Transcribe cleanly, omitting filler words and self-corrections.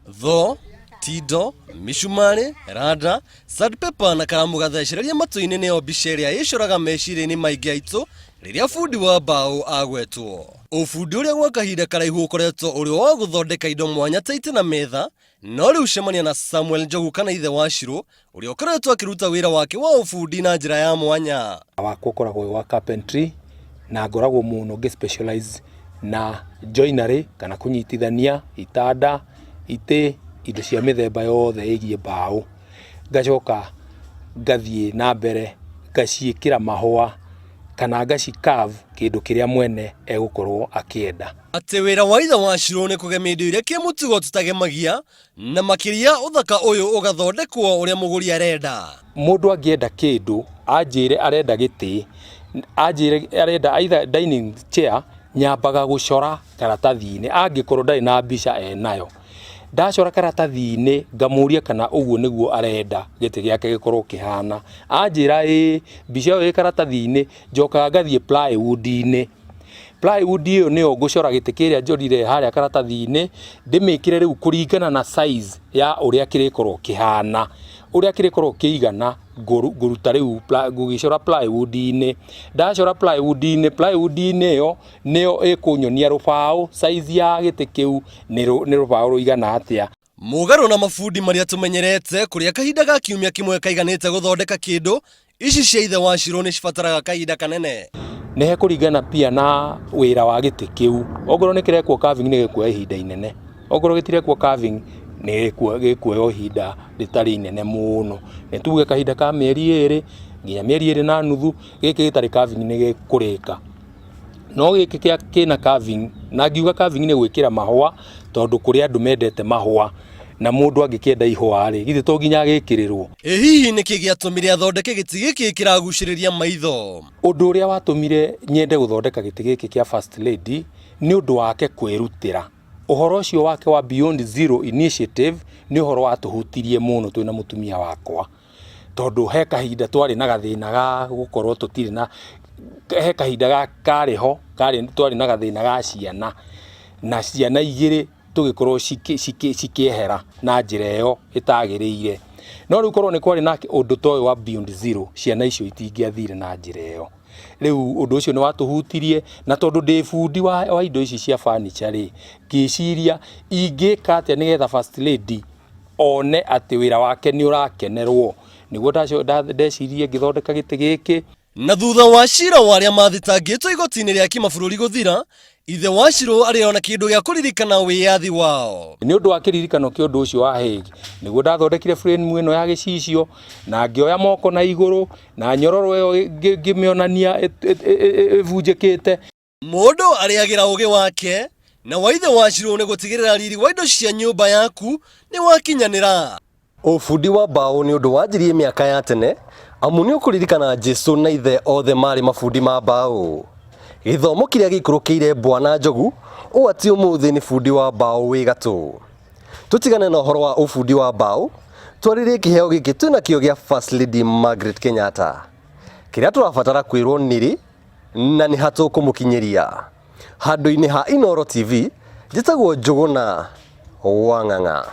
Tho, tindo, mĩcumarĩ, randa, sandpaper na karamu gathecererie matũ-inĩ nĩyo mbica ĩrĩa ĩcoraga meciria-inĩ maingĩ aitũ rĩrĩa bundi wa mbaũ agwetwo. Ũbundi ũrĩa gwa kahinda karaihu ũkoretwo ũrĩ wa gũthondeka indo mwanya ta itĩ na metha, no rĩu cemania na Samuel Njogu kana ithe wa Shirũ ũrĩa ũkoretwo akĩruta wĩra wake wa ũbundi na njĩra ya mwanya. Wakwa ũkoragwo wĩ wa carpentry na ngoragwo mũno ngĩ specialize na joinery kana kũnyitithania itanda, itĩ, indo cia mĩthemba yothe ĩgiĩ mbaũ. Ngacoka ngathiĩ na mbere ngaciĩkĩra mahũa kana ngaci carve kĩndũ kĩrĩa mwene egũkorwo akĩenda. Atĩ wĩra wa ithe wa Shirũ nĩ kũgemia indo iria kĩmũtugo tũtagemagia Na makĩria ũthaka ũyũ ũgathondekwo ũrĩa mũgũri arenda. Mũndũ angĩenda kĩndũ anjĩre arenda gĩtĩ, anjĩre arenda either dining chair, nyambaga gũcora karatathi-inĩ angĩkorwo ndarĩ na mbica enayo. Ndacora karatathi-inĩ ngamũria kana ũguo nĩguo arenda gĩtĩ gĩake gĩkorwo kĩhana, anjĩra ĩĩ, mbica ĩyo ĩ karatathi-inĩ, njokaga ngathiĩ plywood-inĩ. Plywood ĩyo nĩyo ngũcora gĩtĩ kĩrĩa njorire harĩa karatathi-inĩ, ndĩmĩkĩre rĩu kũringana na size ya ũrĩa kĩrĩkorwo kĩhana. Ũrĩa kĩrĩkorwo kĩigana ngũruta rĩu ngũgĩcora plywood-inĩ. Ndacora plywood-inĩ, plywood-inĩ ĩyo nĩyo ĩkũnyonia rũbaũ size ya gĩtĩ kĩu nĩ rũbaũ rũigana atĩa. Mũgarũ na mabundi marĩa tũmenyerete kũrĩa kahinda ga kiumia kĩmwe kaiganĩte gũthondeka kĩndũ, ici cia ithe wa Shirũ nĩ cibataraga kahinda kanene. Nĩ hekũringana pia na wĩra wa gĩtĩ kĩu. Ongorwo nĩ kĩrekwo carving nĩ gĩkuoya ihinda inene, ongorwo gĩtirekwo carving nĩ gĩkuoya o ihinda rĩtarĩ inene mũno. Nĩ tuge kahinda ka mĩeri ĩrĩ nginya mĩeri ĩrĩ na nuthu, gĩkĩ gĩtarĩ carving nĩ gĩkũrĩka. No gĩkĩ kĩa kĩna carving, na ngiuga carving nĩ gwĩkĩra mahũa tondũ kũrĩ andũ mendete mahũa na mũndũ angĩkĩenda ihũa rĩ, githĩ to nginya agĩkĩrĩrwo? Ĩ hihi nĩkĩ gĩatũmire athondeke gĩtĩ gĩkĩ kĩragucĩrĩria maitho? Ũndũ ũrĩa watũmire nyende gũthondeka gĩtĩ gĩkĩ kĩa First Lady nĩ ũndũ wake kwĩrutĩra. Ũhoro ũcio wake wa Beyond Zero Initiative nĩ ũhoro watũhutirie mũno twĩna mũtumia wakwa. Tondũ he kahinda twarĩ na gathĩna ga gũkorwo tũtirĩ na, he kahinda karĩ ho twarĩ na gathĩna ga ciana, na ciana igĩrĩ tũgĩkorwo cikĩehera na njĩra ĩyo ĩtagĩrĩire. No rĩu korwo nĩ kwarĩ na ũndũ ta ũyũ wa Beyond Zero, ciana icio itingĩathire na njĩra ĩyo. Rĩu ũndũ ũcio nĩ watũhutirie, na tondũ ndĩ bundi wa indo ici cia furniture rĩ, ngĩciria ingĩka atĩa nĩgetha First Lady one atĩ wĩra wake nĩ ũrakenerwo. Nĩguo ndeciririe ngĩthondeka gĩtĩ gĩkĩ. Na thutha wa cira wa arĩa mathitangĩtwo igoti-inĩ rĩa kĩmabũrũri gũthira, ithe wa Shirũ arĩ o na kĩndũ gĩa kũririkana wĩyathi wao. Nĩ ũndũ wa kĩririkano kĩa ũndũ ũcio wa Hague, nĩguo ndathondekire frame ĩno ya gĩcicio, na ngĩoya moko na igũrũ, na nyororo ĩyo ngĩmĩonania ĩbunjĩkĩte. Mũndũ arĩagĩra ũgĩ wake, na wa ithe wa Shirũ nĩ gũtigĩrĩra riri wa indo cia nyũmba yaku nĩ wakinyanĩra. Ũbundi wa mbaũ nĩ ũndũ wanjirie mĩaka ya tene, amu nĩ ũkũririkana Jesu na ithe othe marĩ mabundi ma mbaũ. Gĩthomo kĩrĩa gĩikũrũkĩire Bwana Njogu ũũ atĩ ũmũthĩ nĩ bundi wa mbaũ wĩ gatũ. Tũtigane na ũhoro wa ũbundi wa mbaũ, twarĩrĩrie kĩheo gĩkĩ twĩnakĩo gĩa First Lady Margaret Kenyatta. Kĩrĩa tũrabatara kwĩrwo nĩ rĩ na nĩ ha tũkũmũkinyĩria. Handũ-inĩ ha Inooro TV, njĩtagwo Njũgũna wa Ng'ang'a.